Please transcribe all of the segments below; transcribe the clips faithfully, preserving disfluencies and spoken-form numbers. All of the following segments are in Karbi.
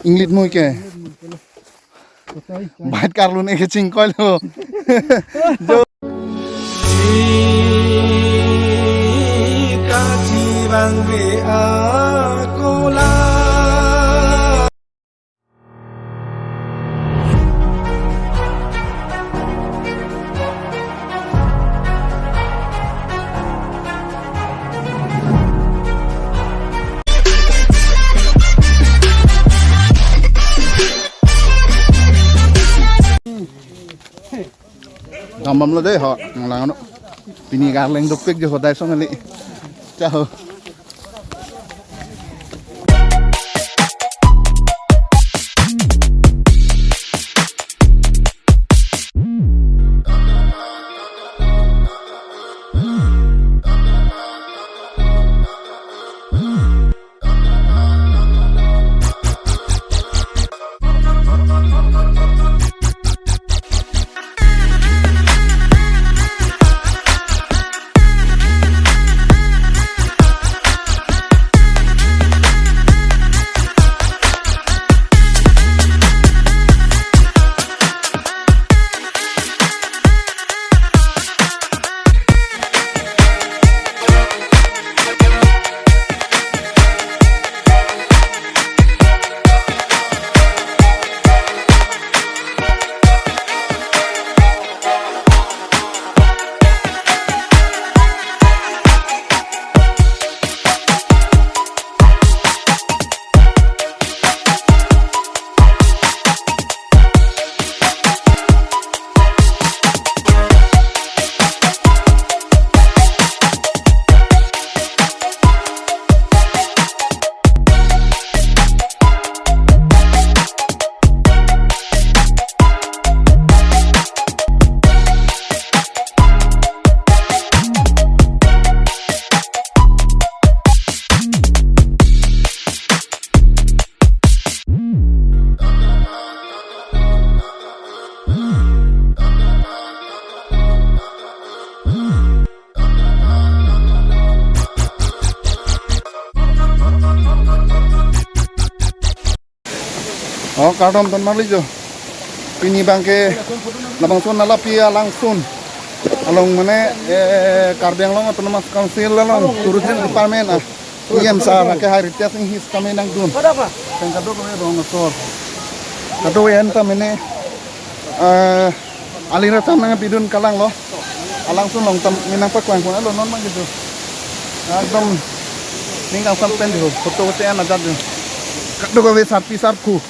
Inglit mui ke. Bait karlun e keching koilo. Dambomlo dei ho, nanglang ano. Pini ke arleng dopik jo ho dai song ali. Cha ho. Oh, kardom ton marli jo. Pini abangke labangso Nalapi alangsun along mane, eh, Karbi Anglong Autonomous Council along Tourism Department a E M sir akehai Ritesh Enghi setame nangdun. Pen kadokave rong asor, kadokave an ta mane, eh, aling racham nangpidun kalanglo. Alangsun along tam menang pakwang kwang lo non mang gitu. Ekdom ning kangsam pen jo, photo te an ajat jo. Kadokave sarpi sarpo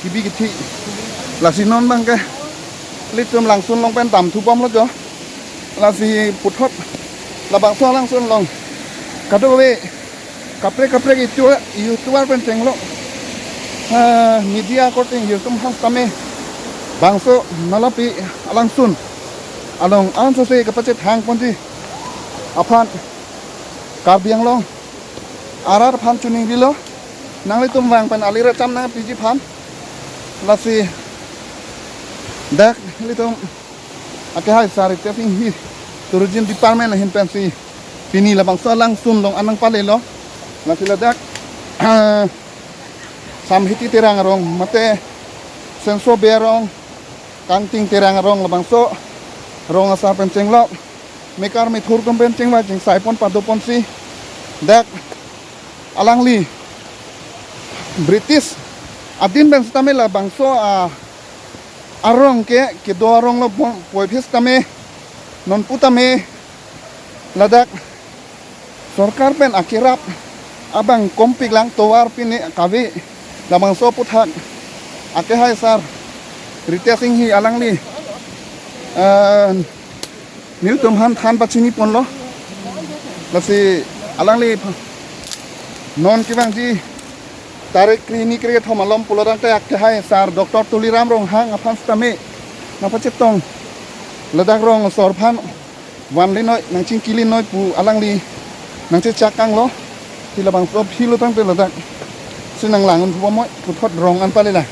kebi kethe. Lasi non abangke ilitum langsun along pen damthubomlo jo. Lasi puthot labangso alangsun along kadokave kaprek kaprek itu YouTuber pen chenglo, ah, media korte hirtum aphan setame bangso Nalapi alangsun along ansose kapachethang ponji aphan Karbi Anglong arat aphan choningrilo, nanglitum vang pen aling racham nangpiji aphan. Lasi dak ilitum akehai sir Ritesh Enghi Tourism Department ahin pensi pini labangso alangsun along an nangpalelo. Lasi ladak, ah, Samhiti Terang arong mate Senso Bey arong, Kangting Terang arong labangso rong asar pen chenglo, mekar methur atum pen chingvai chingsai pon pado ponsi dak alangli British adin pen setame labangso a arong ke kedo arong lo pon puvoiphit setame nonpu tame ladak sorkar pen akerap abang kompik lang tovar pine kave labangso aputhak akehai sir Ritesh Enghi alangli, eh, nelitum aphan than pachini ponlo. Lasi alangli non kevangji tarik kre-hini kre-kethom alom pulo tangte akehai sir Doctor Tuliram Ronghang aphan setame nangpachetong, ladak rong asor aphan vanlinoi nangchingkilinoi pu alangli nangchechak kanglo. Ti labangso aphi lo tangte ladak si nanglang un phu bomnoi, puthot rong an palela.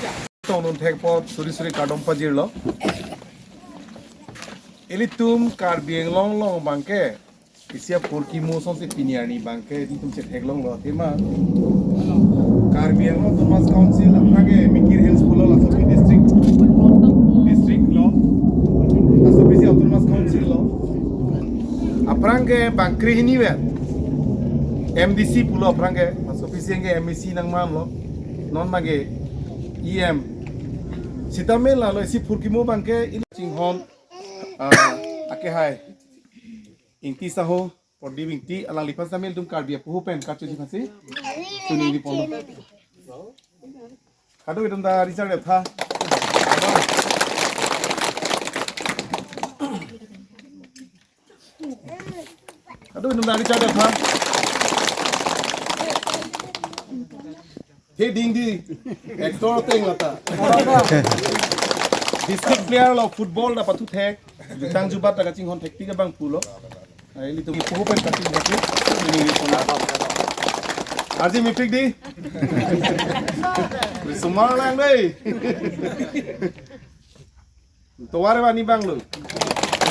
Tong non thekpo suri suri kardom pajirlo. Ilitum Karbi Anglong along abangke Isi aphurkimo asonsi pini arni abangke ilitum chetheklonglo tema Karbi Anglong Autonomous Council aphrangke Mikir Hills pulo laso pi district, district lo, laso pisi Autonomous Council lo. Aphrangke bang krehini pen M D C pulo aphrangke, laso pisi anke M A C nangmanlo. Non abangke E M. Sitame lalo isi phurkimo abangke ili chinghon, ah, akehai Ingti Saho, Prodip Ingti, alangliphan sitame ilitum Karbi apoho pen kachojiphansi choningri ponlo. Kadokave atum ta Richard Etha. Kadokave atum ta Richard Etha. He ding di actor ateng lata. District player lo, football ta pathuthek. Jutang jubat ta kachinghon thektik abang pulo. Ai, ilitum ipoho pen kachojiphansi. Arje mepik di. Risomar lang dei. Tovar ba ni bang lo.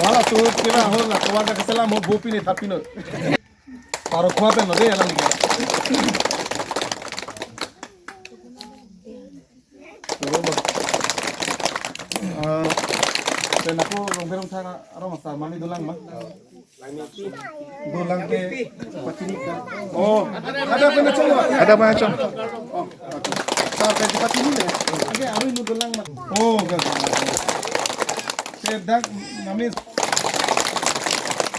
Wala tu kira ho na tovar ka keselam ho bopi ne thapino. Paro khua pen lo dei alang. Ah, pen ako Rongphe Rongtha arong asar mali dolang ma. Dolang ke pachini ka. Oh, ada apa na chong? Ada apa na chong? Oh, okay. Sar ka pachini le. Oke, aru nu dolang ma. Oh, oke. Sedak namis.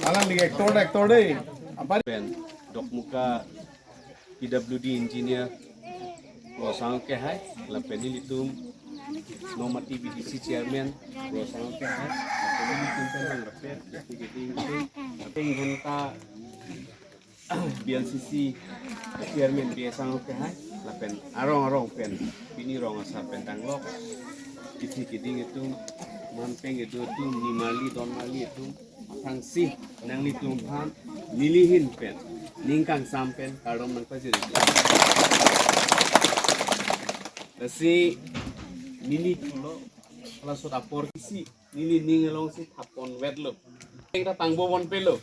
Alang di actor, actor dei. Apa? Pen Dokmoka P W D engineer Rosang Kehai, lapen ilitum Nomati B D C chairman Rosang Kehai, lapen ilitum pen nang rapet, jadi jadi itu, tapi ingkon ta B L C C chairman B S Ang Kehai, lapen arong arong pen, pini rong asar pen danglok, isi keding itum, manpeng itum, nimarli donmarli itum, aphrangsi nanglitum aphan nelihin pen, ning kangsam pen kardom nangpajir. Lasi neli pulo, laso apor isi, neli ning alongsi thap ponvetlo. Ning ta tangbo ponpelo.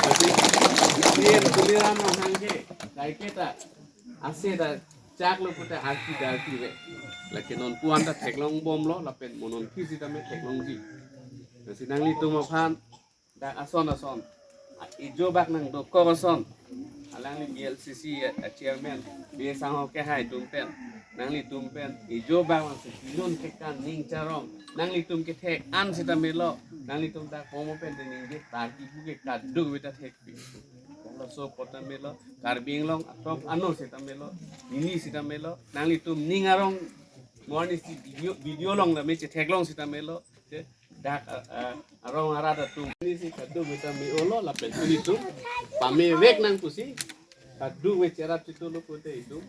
Lasi, yen kuliran nang hangke, kaike ta, ase ta, chaklo puta arki darki ve. Lake non puan ta theklong bomlo, lapen mo non phisi tame theklongji. Lasi nanglitum aphan, dak ason ason. A, ijo bak nangdokok ason. Alangli B L C C a, a chairman, B S Ang Kehai atum pen. Nanglitum pen, ijo bak nangsi pilun kekan ning charong. Nanglitum kethek an sitame lo. Nanglitum dak komo pen de ningje tarki pu ke kaduk veta thekpi. Laso apot tame lo, Karbi Anglong atok ano sitame lo, neli sitame lo. Nanglitum ning arong mo arnisi video, video along tame chetheklong sitame lo. Dak, eh, eh, arong arat atum nisi kaduk veta me-olo lapen ilitum pamevek nang pusi kaduk ve cherap chitolo pute itum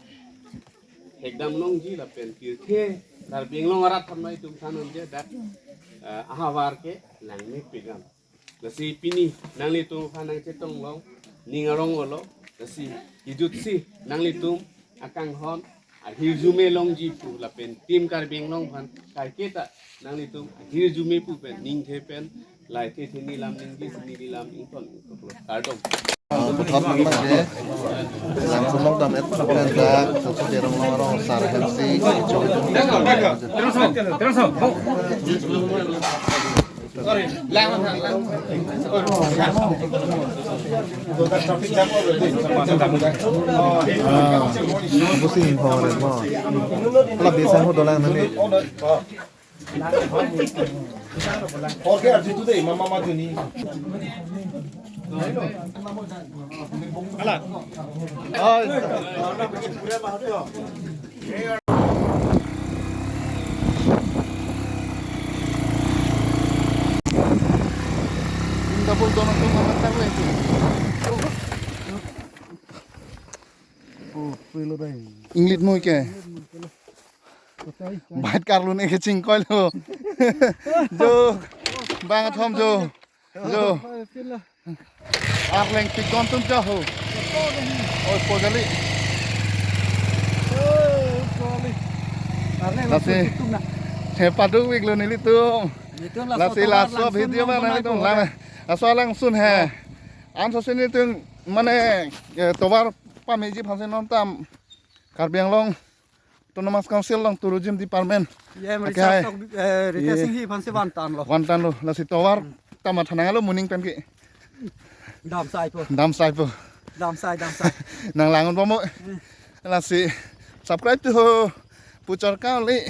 hekdam longji lapen pirthe Karbi Anglong arat thanma itum than unje dak, eh, ahavar ke langmepik an. Lasi pini nanglitum aphan nangchetong long, ning arong olo, lasi hijutsi nanglitum akanghon ahirjume longji pu lapen Team Karbi Anglong aphan kaiketa nanglitum ahirjume pu pen ningthe pen laithe theni lam ningje sini lam ington ingtoklo. Kardom. Puthot nang lake. Langsun long dam et pen dak, sosok derong long arong sar hem si. Ah, busi hing hong re mo. Ala bisa ho dolang nani. Oke, arju tu dei, mama maju ni. Ala. Oi. Double dono tu mama tahu itu. Oh, pelo dai. Inglit noi ke. Bait karlun e keching koilo. Jo. Bang athom jo. Jo. Arleng pikon tum jo ho. Oi, pojali. Lasi. He paduk wik lo nelitum. Lasi laso video mana itu lang. Laso langsun he. Anso sini tung mane, eh, tovar pameji aphansi non ta Karbi Anglong Autonomous Council along Tourism Department. Ye, Ake Richard hai. Tok, eh, Ritesh Ye. Singhi aphansi vantanlo. Vantanlo, lasi tovar ta mathananglo moning pen ke. Dam saipo. Dam saipo. Dam sai, dam sai. Nang langun pamo. Lasi subscribe to ho puchor kali.